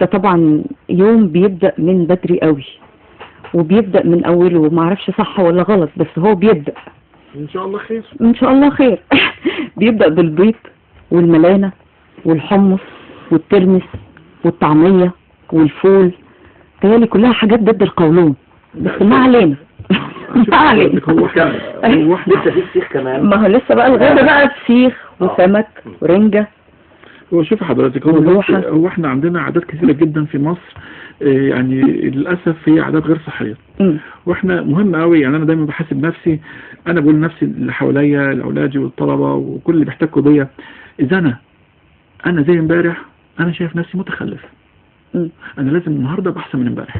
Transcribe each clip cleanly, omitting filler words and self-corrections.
ده طبعا يوم بيبدأ من بدري قوي، وبيبدأ من أوله، ما اعرفش صح ولا غلط بس هو بيبدأ إن شاء الله خير. إن شاء الله خير. بيبدأ بالبيض والملانة والحمص والترمس والطعمية والفول، تهيألي كلها حاجات ضد القولون، بس ما علينا. ما علينا. هو لسه في فسيخ كمان. ما هو لسه بقى الغدا بقى فسيخ وسمك ورنجة. هو شوف حضرتك، هو احنا عندنا عادات كثيرة جدا في مصر، يعني للأسف هي عادات غير صحية. واحنا مهم قوي، يعني انا دايما بحاسب نفسي، انا بقول لنفسي اللي حواليا لاولادي والطلبة وكل اللي بيحتكوا بيا، اذا انا زي امبارح انا شايف نفسي متخلف. انا لازم النهارده ابقى احسن من امبارح،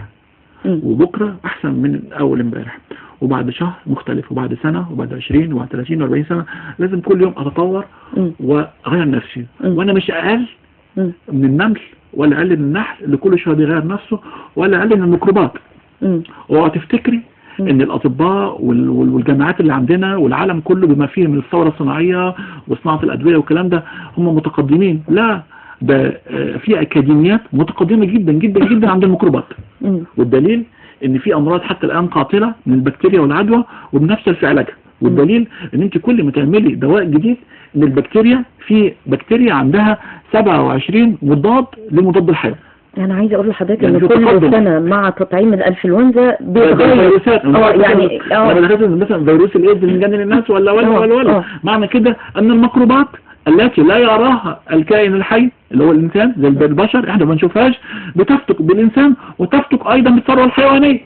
وبكره احسن من اول امبارح، وبعد شهر مختلف، وبعد سنة، وبعد 20 وبعد 30 و40 سنة، لازم كل يوم اتطور واغير نفسي. وانا مش اقل من النمل ولا اقل من النحل اللي كل شوية بيغير نفسه، ولا اقل من الميكروبات. اوعى تفتكري ان الاطباء والجامعات اللي عندنا والعالم كله بما فيه من الثورة الصناعية وصناعة الادوية والكلام ده هم متقدمين، لا، ده في اكاديميات متقدمة جدا جدا جدا عند الميكروبات. والدليل ان في امراض حتى الان قاتله من البكتيريا والعدوى وبنفشل في علاجها. والدليل ان انت كل ما تعملي دواء جديد ان البكتيريا، في بكتيريا عندها 27 مضاد لمضاد الحيوي. انا عايزه اقول لحضرتك ان كل سنة مع تطعيم الانفلونزا بيتغير يعني مثلا فيروس الايدز اللي مجنن الناس ولا ولا ولا ولا. معنى كده ان الميكروبات التي لا يراها الكائن الحي اللي هو الانسان زي البشر، احنا ما بنشوفهاش، بتفتك بالانسان وتفتك ايضا بالثروه الحيوانية.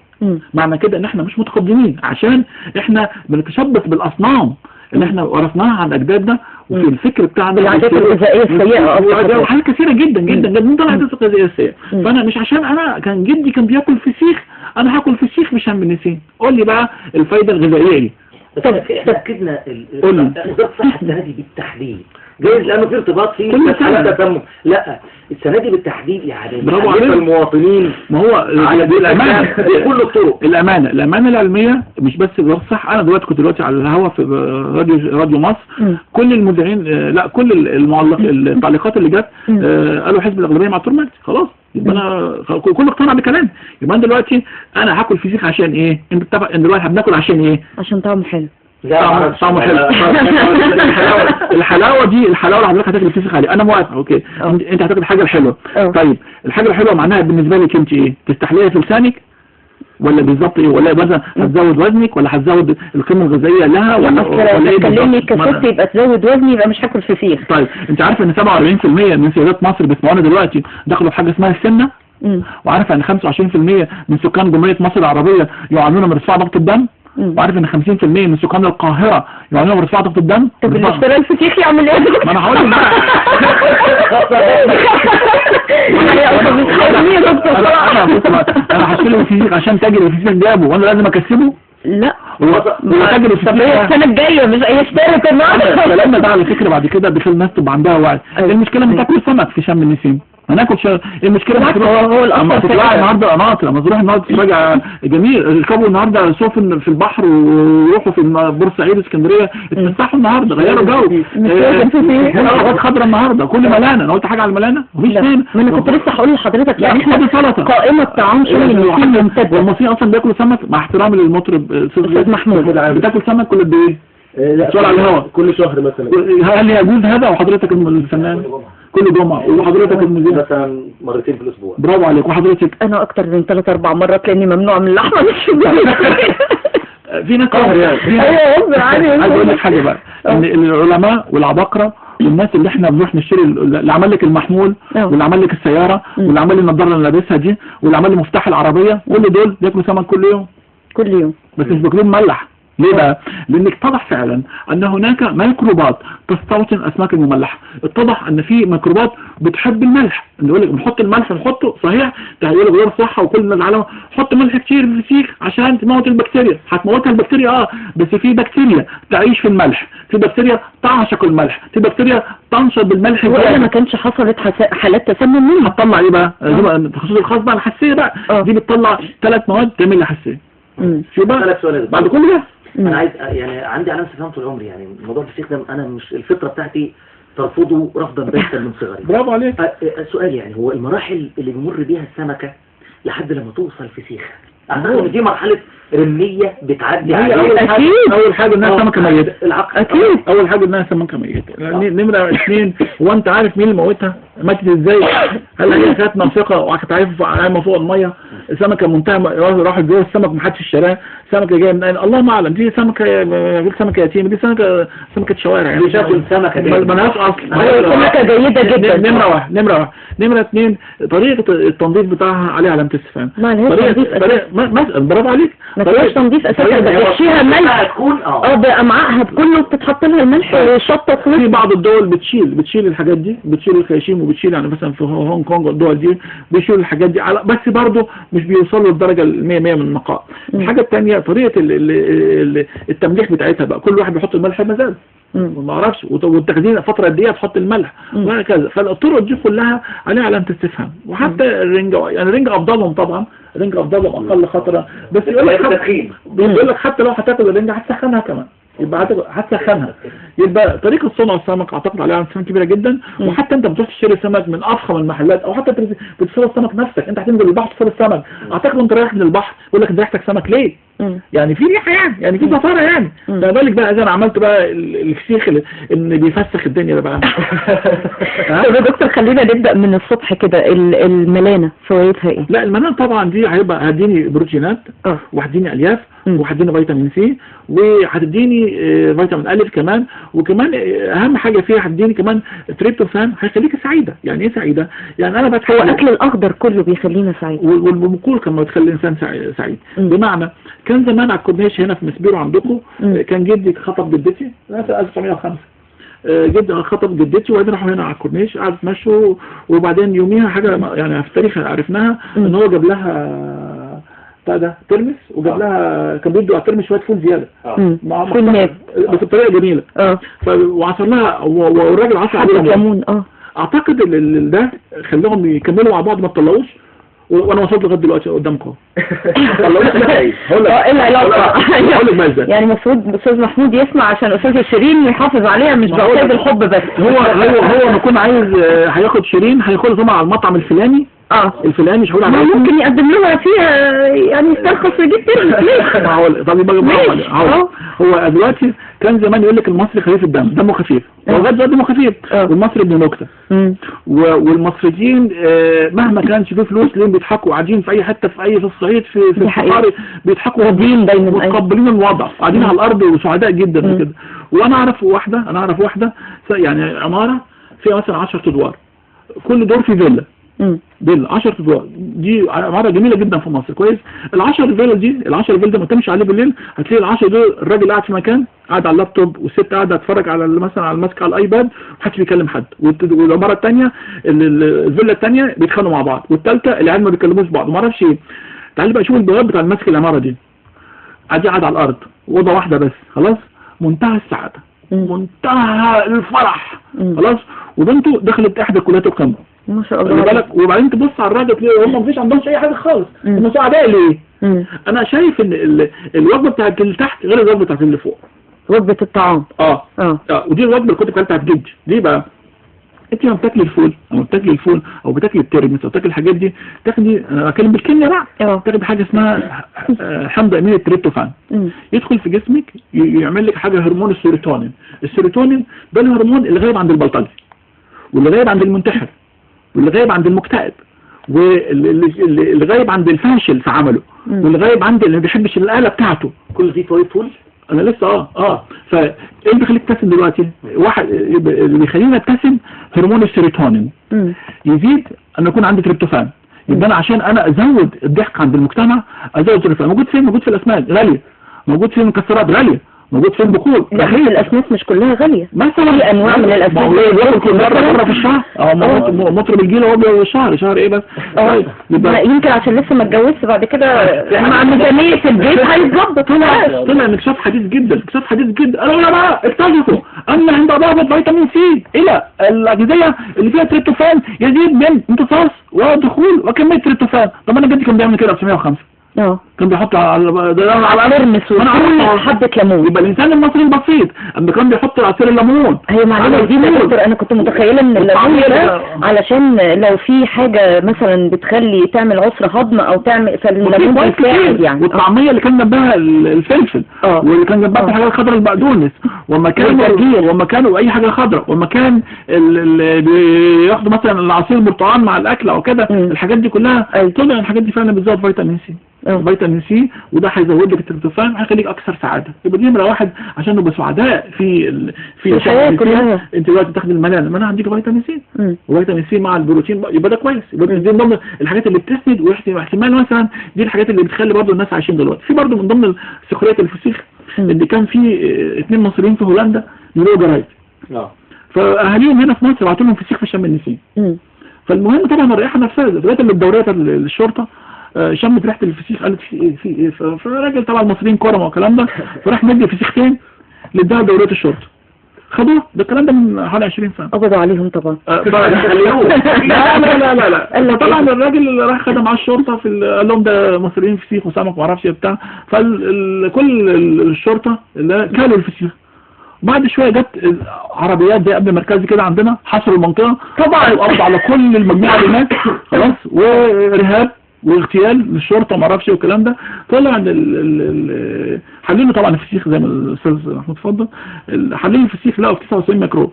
معنى كده ان احنا مش متقدمين، عشان احنا بنتشبث بالاصنام اللي احنا ورثناها عن اجدادنا وفي الفكر بتاعنا، العادات الغذائية السيئة وحاجات كثيرة جدا جدا جدا من العادات الغذائية السيئة. فانا مش عشان انا كان جدي كان بياكل فسيخ انا هاكل فسيخ مش هم النسيم. قول لي بقى الفايدة الغذائية دي. بس احنا اكدنا وزارة الصحة السنة دي بالتحديد، جايز لانه في ارتباط في تسمم، لا السنة دي بالتحديد يعني برافو عليك المواطنين. ما هو على الامانة بكل الطرق، الامانة العلمية مش بس وزارة الصحة. انا دلوقتي كنت دلوقتي على الهوا في راديو مصر، كل المذيعين، لا كل المعلق التعليقات اللي جت قالوا حزب الاغلبية مع الدكتور مجدي، خلاص يبقى انا كله اقتنع بكلامي. يبقى انا دلوقتي انا هاكل فسيخ عشان ايه؟ انت اتفق ان دلوقتي بناكل عشان ايه؟ عشان طعمه حلو. طعمه حلو. الحلاوة دي، الحلاوة اللي حضرتك هتاكل الفسيخ عليه، انا موافق، okay، انت هتاكل الحاجة الحلوة. طيب الحاجة الحلوة معناها بالنسبة لك انت ايه؟ تستحليها في لسانك ولا بالظبط ايه؟ ولا مثلا هتزود وزنك، ولا هتزود القيمة الغذائية لها، ولا ايه؟ تكلمني كست يبقى تزود وزني، يبقى مش هاكل فسيخ. طيب انت عارفه ان 47% من سيدات مصر بيسمعونا دلوقتي دخلوا في حاجة اسمها السمنة؟ وعارفه ان 25% من سكان جمهورية مصر العربية يعانون من ارتفاع ضغط الدم؟ وعارف ان 50% من سكان القاهرة يعانون من ارتفاع ضغط الدم؟ طب اللي اشترى الفسيخ يعمل ايه؟ ما انا هقول لك بقى. انا هشتري الفسيخ عشان تاجر الفسيخ جابه وانا لازم اكسبه؟ لا، هو تاجر الفسيخ السنة الجاية مش هيشتري النهارده. لما ده على فكرة بعد كده بيخلي الناس تبقى عندها وعي. المشكلة ما تاكل سمك في شم النسيم، هناكل المشكلة اما تطلع النهارده قناطر، اما تروح النهارده تتفرج على جميل، اركبوا النهارده سفن في البحر وروحوا في بورسعيد اسكندرية، اتفسحوا النهارده، غيروا جو. غاد خضرا النهارده كل ملانة. انا قلت حاجة على الملانه؟ مفيش تاني. ما انا كنت لسه هقول لحضرتك يعني احنا قائمة طعام شم النسيم ممتدة. والمصريين اصلا بياكلوا سمك، مع احترامي للمطرب استاذ محمود، بتاكل سمك كل قد ايه؟ لا، على الهواء كل شهر مثلا. هل يجوز هذا؟ وحضرتك الفنان كل جمعة، وحضرتك المذيع مثلا مرتين في الاسبوع. برافو عليك. وحضرتك؟ انا اكتر من 3-4 مرات لاني ممنوع من اللحمة. مش في ناس قهر يعني. ايوه عايز اقول لك حاجة بقى، ان العلماء والعباقره والناس اللي احنا بنروح نشتري، اللي عمل لك المحمول واللي عمل لك السيارة واللي عمل لي النضارة اللي لابسها دي واللي عمل لي مفتاح العربية، كل دول بياكلوا سمك كل يوم. كل يوم، بس مش بياكلوه مملح. ليه بقى؟ لان اتضح فعلا ان هناك ميكروبات تستوطن الاسماك المملحه، اتضح ان في ميكروبات بتحب الملح، نقول لك بنحط الملح نحطه صحيح تهيئ له غير صحة وكل العالم حط ملح كتير في الفسيخ عشان تموت البكتيريا، هتموتها البكتيريا بس في بكتيريا تعيش في الملح، في بكتيريا تعشق الملح، في بكتيريا تنشط بالملح. والا ما كانش حصلت حالات تسمم منها. هتطلع ايه بقى؟ التخصص الخاص بقى الحساسية بقى، دي بتطلع 3 مواد تعمل لي حساسية. شو بقى؟ بعد كل ده انا عايز يعني عندي علامة استفهام طول عمري، يعني موضوع الفسيخ ده انا مش الفطرة بتاعتي ترفضه رفضا باتا من صغري. برافو عليك. سؤال يعني، هو المراحل اللي بيمر بيها السمكة لحد لما توصل فسيخه، اعتقد ان دي مرحلة رمية بتعدي عليها. اول حاجة انها سمكة ميته. اكيد اول حاجة انها سمكة ميته. نمره 2، هو انت عارف مين اللي موتها؟ ماتت ازاي؟ هل هي كانت منطقة وكانت عارفه عايمه فوق المية؟ سمكة منتهى راحت جوه السمك ما حدش اشتراها، سمكة جاية من اين؟ الله اعلم. دي سمكة غير سمكة يتيمة، دي سمكة شوارع يعني، مش هاكل سمكة مالهاش اصل. سمكة جيدة جدا. نمره 1. نمره 2، طريقه التنظيف بتاعها عليها علامة استفهام. طريقه برافو عليك، ما فيهاش تنظيف اساسا، بتحشيها ملح بامعائها بكله، بتتحط لها الملح والشطه. في بعض الدول بتشيل الحاجات دي، بتشيل الخياشيم وبتشيل، يعني مثلا في هونج كونج والدول دي بيشيلوا الحاجات دي، بس برضه مش بيوصلوا للدرجة 100% من النقاء. الحاجة الثانية طريقه التمليح بتاعتها بقى، كل واحد بيحط الملح بمزاجه، ما اعرفش، والتخزين فترة قد ايه تحط الملح وهكذا. فالطرق دي كلها عليها علامة استفهام. وحتى الرنجه، يعني الرنجه افضلهم طبعا، الرنجه افضلهم اقل خطره، بس يقول لك حتى لو هتاكل الرنجه هتسخنها كمان، يبقى هتسخنها. يبقى طريقه صنع السمك اعتقد عليها علامة استفهام كبيرة جدا. وحتى انت بتروح تشتري سمك من افخم المحلات، او حتى بتصطاد السمك نفسك، انت هتنزل البحر تصطاد السمك، اعتقد انت رايح من البحر يقول لك انت ريحتك سمك ليه؟ يعني في ريحه، يعني في زفاره يعني. ده بالك بقى اذا انا عملت بقى الفسيخ اللي بيفسخ الدنيا ده بقى. طب يا دكتور خلينا نبدا من الصبح كده، الملانه فوائدها ايه؟ لا الملانه طبعا دي هيبقى هتديني بروتينات، وهتديني الياف، وهتديني فيتامين سي، وهتديني فيتامين الف كمان، وكمان اهم حاجة فيها هتديني كمان تريبتوفان، هيخليك سعيدة. يعني ايه سعيدة؟ يعني انا بتحب هو الاكل الاخضر كله بيخلينا سعيد، والبقول كمان بتخلي الانسان سعيد. بمعنى كان زمان على الكورنيش هنا في مسبيرو عندكم، كان جدي خطب جدتي في 1905، جدي خطب جدتي وبعدين راحوا هنا على الكورنيش قعدوا يتمشوا، وبعدين يوميها حاجة يعني في التاريخ عرفناها ان هو جاب لها بتاع ده ترمس، وجاب لها كان بيدوا على الترمس شوية فول زيادة مع بس بطريقة جميلة، وعصر لها والراجل عصر عليها ليمون. اعتقد ده خلاهم يكملوا مع بعض ما تطلعوش، وانا وصلت لغاية دلوقتي قدامكم. ايه العلاقة؟ يعني المفروض استاذ محمود يسمع عشان استاذ شيرين يحافظ عليها، مش بقى الحب بس. هو لما يكون عايز هياخد شيرين هياخدها طبعا على المطعم الفلاني، الفلاني مش هقول عليه، ممكن يقدم لها فيها يعني يسترخص ويجيب ترمس. ليه؟ هو طب يبقى هو دلوقتي كان زمان يقول لك المصري خفيف الدم، دمه خفيف، هو لغاية دلوقتي دمه خفيف، والمصري ابن نكتة، والمصريين مهما كانش فيه فلوس ليه بيضحكوا، قاعدين في اي حتة، في اي في الصعيد، في الصحاري بيضحكوا، راضيين دايما، متقبلين الوضع، قاعدين على الارض وسعداء جدا وكده. وانا اعرف واحدة، يعني عمارة فيها مثلا 10 ادوار، كل دور في فيلا، فيلا 10 ادوار، دي عمارة جميلة جدا في مصر. كويس، ال10 فيلا دي، ال10 فيلا ده ما تمشي عليه بالليل هتلاقي ال10 دول الراجل قاعد في مكان، قاعد على اللابتوب، والست قاعدة تتفرج على مثلا على ماسكه على ال iPad، ومحدش بيكلم حد، والعماره الثانية الفيلا الثانية بيتخانقوا مع بعض، والثالثة العيال ما بيكلموش بعض وما اعرفش ايه. تعالي بقى شوف البواب بتاع ماسك العمارة دي، قاعد على الارض، اوضة واحدة بس، خلاص، منتهى السعادة، منتهى الفرح، خلاص، وبنته دخلت احدى كليات القمه ما شاء الله. بالك. وبعدين تبص على الراجل تلاقي هم مفيش عندهمش اي حاجة خالص، هم سعداء ليه؟ انا شايف ان الوجبة بتاعت اللي تحت غير الوجبة بتاعت اللي فوق، وجبة الطعام. ودي الوجبة اللي كنت بتاعت جدي. ليه بقى؟ انت لما بتاكلي الفول او بتاكلي الفول او بتاكلي الترمس او بتاكلي الحاجات دي، تاخدي، انا بتكلم بالكيمياء بقى، تاخدي حاجة اسمها حمض امين التريبتوفان، يدخل في جسمك يعمل لك حاجة هرمون السيروتونين. السيروتونين ده الهرمون اللي غايب عند البلطجي، واللي غايب عند المنتحر، واللي غايب عند المكتئب، واللي غايب عند الفاشل في عمله، واللي غايب عند اللي ما بيحبش الآلة بتاعته. كل دي فوائد فول؟ انا لسه فايه اللي بيخليك تبتسم دلوقتي؟ واحد اللي بيخليني ابتسم هرمون السيروتونين يزيد ان يكون عندي تريبتوفان، يبقى انا عشان انا ازود الضحك عند المجتمع ازود التريبتوفان. موجود فين؟ موجود في الاسماك غالية، موجود في المكسرات غالية، موجود في البخور. لا الاسماك مش كلها غالية، مثلا في انواع من الاسماك مرة في الشهر، مطرب الجيل هو شهر ايه بس. طيب يمكن عشان لسه ما اتجوزش، بعد كده مع ميزانية البيت هيتظبط. طلع اكتشاف حديث جدا، اكتشاف حديث جدا. العلماء اكتشفوا ان عند اضافه فيتامين سي الى الاغذية اللي فيها تريبتوفان يزيد من امتصاص ودخول وكمية تريبتوفان. طب انا جدي كان بيعمل كده 905. كان بيحط على ده على ترمس وحبه ليمون. يبقى الانسان المصري البسيط اما كان بيحط عصير الليمون. هي معلومة جديدة يا دكتور، انا كنت متخيله ان الليمون ده علشان لو في حاجة مثلا بتخلي تعمل عسر هضم او تعمل، فالليمون بيساعد يعني. والطعميه اللي كان جنبها الفلفل، واللي كان جنبها الحاجة الخضراء البقدونس، وما كانوا اي حاجة خضراء، وما كان بياخدوا مثلا العصير البرتقال مع الاكل او كده، الحاجات دي كلها طلع الحاجات دي فعلا بتزود فيتامين سي. فيتامين سي، وده هيزود لك التريبتوفان، هيخليك اكثر سعادة. يبقى دي نمره واحد عشان نبقى سعداء في الحياة كلها. انت دلوقتي بتاخد الملانه، ما انا عندك فيتامين سي، وفيتامين سي مع البروتين يبقى ده كويس. يبقى دي من ضمن الحاجات اللي بتسند، واحتمال مثلا دي الحاجات اللي بتخلي برضه الناس عايشين دلوقتي. في برضه من ضمن سخرية الفسيخ اللي كان في 2 مصريين في هولندا بيبيعوا جرايد، فاهاليهم هنا في مصر بعتوا لهم فسيخ في شم النسيم. فالمهم طبعا الرائحة نفسها لغاية اللي الدورية الشرطة شمت ريحه الفسيخ، قالت في ايه في ايه؟ فالراجل طبعا المصريين كرم والكلام ده، فراح مدي فسيختين لاداها دورية الشرطة، خدوه. ده الكلام ده من حوالي 20 سنة. قبضوا عليهم طبعا. لا لا لا لا. طبعا الراجل اللي راح خدها مع الشرطة في قال لهم ده مصريين فسيخ وسمك وما اعرفش بتاع، فكل الشرطة اللي كلوا الفسيخ. بعد شوية جت عربيات زي قبل مركزي كده عندنا، حصروا المنطقة طبعا وقبضوا على كل المجموعة اللي هناك خلاص، وارهاب واغتيال للشرطة وما اعرفش ايه والكلام ده. طلع ان حللوا طبعا الفسيخ زي ما الاستاذ محمود اتفضل، حللوا الفسيخ لقوا 99 ميكروب.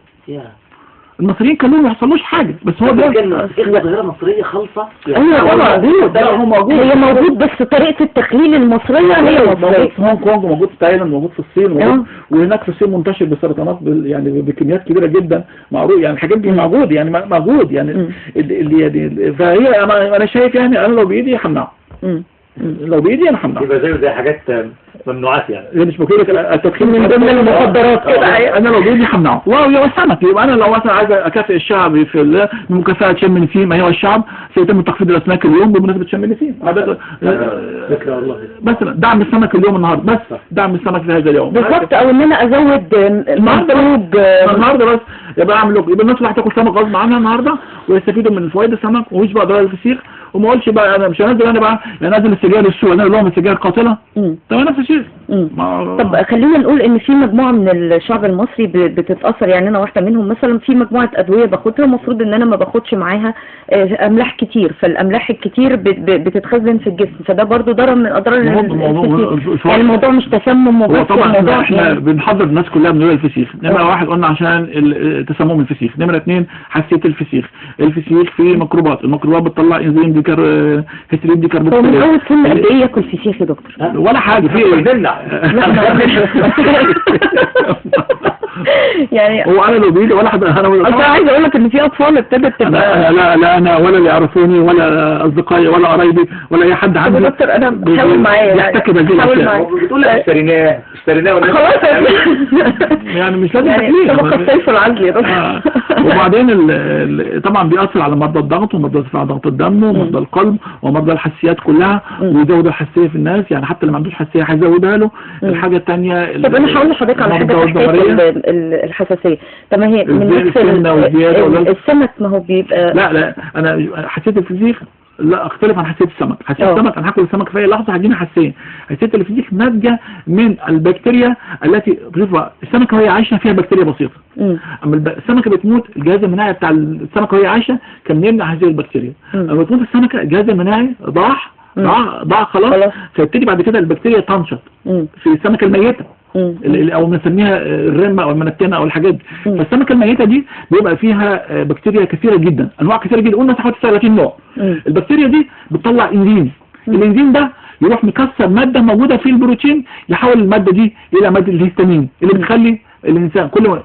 المصريين كانوا ما يحصلوش حاجة، بس هو ده كان ظاهره مصرية خالصة. ايوه موجود، ده هو موجود، هي موجود، بس طريقه التخليل المصرية هي موجود في هونج كونج، موجود في تايلاند، موجود في الصين، موجود وهناك في الصين منتشر بسرطانات يعني بكميات كبيرة جدا، معروف يعني الحاجات دي موجود يعني موجود يعني اللي فهي انا شايف يعني انا لو بايدي همنعه، لو بايدي انا همنعه. يبقى زي حاجات ممنوعات يعني، مش بقول لك التدخين من ضمن المخدرات كده. انا لو بايدي همنعه. واو السمك، يبقى انا لو مثلا عايز اكافئ الشعب في مكافاة شم النسيم، ايها الشعب سيتم تخفيض الاسماك اليوم بمناسبة شم النسيم. فكرة والله. مثلا دعم السمك اليوم النهارده، بس دعم السمك في هذا اليوم بالظبط، او ان انا ازود المطلوب النهارده بس. يبقى اعمل يبقى الناس اللي هتاكل سمك غصب عنها النهارده ويستفيدوا من فوائد السمك، ومش بقى ضرر الفسيخ، وما اقولش بقى انا مش هنزل، انا بقى انزل السجاير السوق، انا لهم السجاير قاتله. طب نفس الشيء. طب خلينا نقول ان في مجموعة من الشعب المصري بتتاثر، يعني انا واحدة منهم مثلا، في مجموعة ادوية باخدها المفروض ان انا ما باخدش معاها املاح كتير، فالاملاح الكتير بتتخزن في الجسم، فده برضو ضرر من اضرار الفسيخ. يعني الموضوع مش تسمم وبس. طبعا احنا بنحضر الناس كلها من الفسيخ. نمره واحد قلنا عشان تسمم الفسيخ، نمره 2 حساسية الفسيخ، الفسيخ فيه ميكروبات، الميكروبات بتطلع انزيم ديكار هسترين ديكاربوكسيلات. هو من اول سن قد ايه ياكل فسيخ يا دكتور؟ ولا حاجة في ايه؟ يعني هو انا لو بيجي ولا حد، انا عايز اقول لك ان في اطفال ابتدت تبقى لا لا انا ولا اللي يعرفوني ولا اصدقائي ولا قرايبي ولا اي حد عندي. يا دكتور انا بحاول معايا يحتكي بهذه بتقول لك اشتريناه خلاص يعني مش لازم يعني طبقه السيف العدل يا دكتور. وبعدين طبعا بيأثر على مرضى الضغط ومرضى ارتفاع ضغط الدم ومرضى القلب ومرضى الحساسيات كلها، ويزود الحساسية في الناس، يعني حتى اللي ما عندوش حساسية هيزودها له. الحاجة الثانية، طب انا هقول لحضرتك على حاجة حكاية الحساسية. طب ما هي من نفس السمك، ما هو بيبقى لا لا انا حساسية الفسيخ لا اختلف عن حساسية السمك. حساسية السمك انا هاكل السمك في اي لحظة هتجيني حساسية. حساسية الفسيخ ناتجة من البكتيريا التي السمكة وهي عايشه فيها بكتيريا بسيطة. اما السمكة بتموت، الجهاز المناعي بتاع السمكة وهي عايشه كان بيمنع هذه البكتيريا. اما بتموت السمكة الجهاز المناعي ضاع خلاص، فيبتدي بعد كده البكتيريا تنشط في السمكة الميتة او بنسميها الرمه او المنتنه او الحاجات دي. فالسمكه الميتة دي بيبقى فيها بكتيريا كثيرة جدا، انواع كثيرة جدا، قلنا حوالي 39 نوع. البكتيريا دي بتطلع انزيم، الانزيم ده يروح مكسر مادة موجودة في البروتين، يحول المادة دي الى مادة الهستامين اللي بتخلي الانسان كل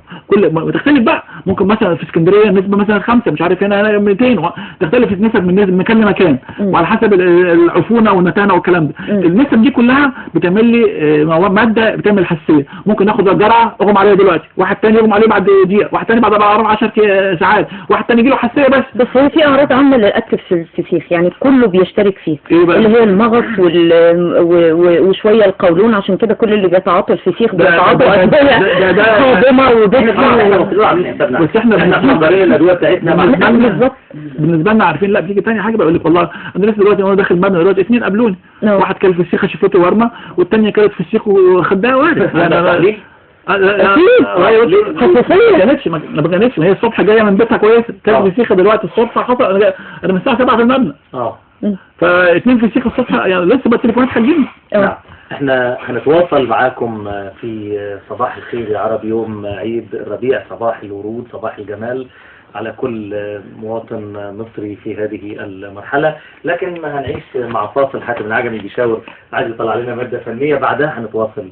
ما تختلف بقى. ممكن مثلا في اسكندرية نسبه مثلا 5، مش عارف هنا 200، تختلف النسب من مكان لمكان وعلى حسب العفونه والنتانه والكلام ده. النسب دي كلها بتعمل لي مادة بتعمل حساسية. ممكن اخد جرعة اغمى عليها دلوقتي، واحد ثاني يغمى عليه بعد دقيقة، واحد ثاني بعد 10 ساعات، واحد ثاني يجي له حساسية. بس هو في اعراض عامة للاكل في الفسيخ يعني كله بيشترك فيه، إيه اللي هي المغص وشوية القولون، عشان كده كل اللي بيتعاطوا الفسيخ بيتعاطوا ادوية. صادمه وده عاملين حسابنا، بس احنا محضرين الادوية بتاعتنا بالظبط. بالنسبة لنا عارفين. لا بتيجي تاني حاجة بقول لك والله انا لسه دلوقتي وانا داخل المبنى دلوقتي 2 قابلوني، واحد كان فسيخه شفته ورمه، والثانية كانت فسيخ وخدها وارد. لا اكيد خصوصية ما كانتش، ما هي الصبح جاية من بيتها كويس، كانت فسيخه دلوقتي الصبح حصل. انا من الساعة 7 في المبنى، فاثنين فسيخ الصبح يعني لسه بقى التليفونات حاجين. احنا هنتواصل معاكم في صباح الخير يا عرب، يوم عيد الربيع، صباح الورود، صباح الجمال على كل مواطن مصري في هذه المرحلة. لكن هنعيش مع فاصل. حاتم العجمي بيشاور عايز يطلع لنا مادة فنية، بعدها هنتواصل